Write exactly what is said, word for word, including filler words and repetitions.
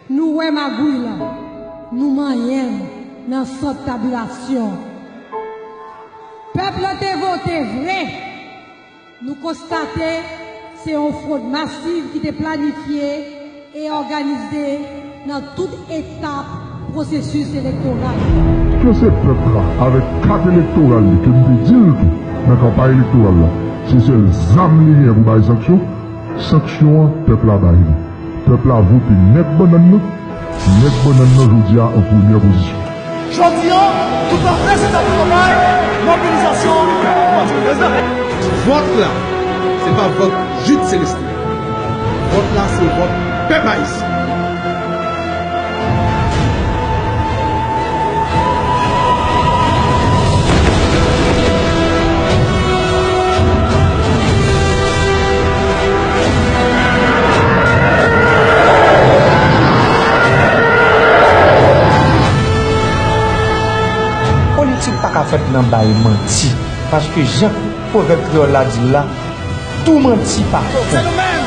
Nou wè magouy lan, nou manyen l nan sant tabilasyon. Pèp lan te vote vre. Nou konstate se yon fwod masiv ki te planifye e òganize nan tout etap pwosesis elektoral. Ke se pèp la, avèk kat elektoral li, ke m te di l tou nan kanpay elektoral la, se sèl zam li gen pou bay sanksyon, sanksyon an, pèp la bay li. Pèp la vote nèg bannann nan, nèg bannann nan jodi a an premyè pozisyon. Jodi a, tout an rezilta pou kanpay mobilizasyon patwonyèz la. Vòt la, se pa vòt Jude Célestin. Vòt la, se vòt pèp ayisyen. Politik pa ka fèt nan bay manti, paske jan pwovèb kreyòl la di l la, tou manti pa fon.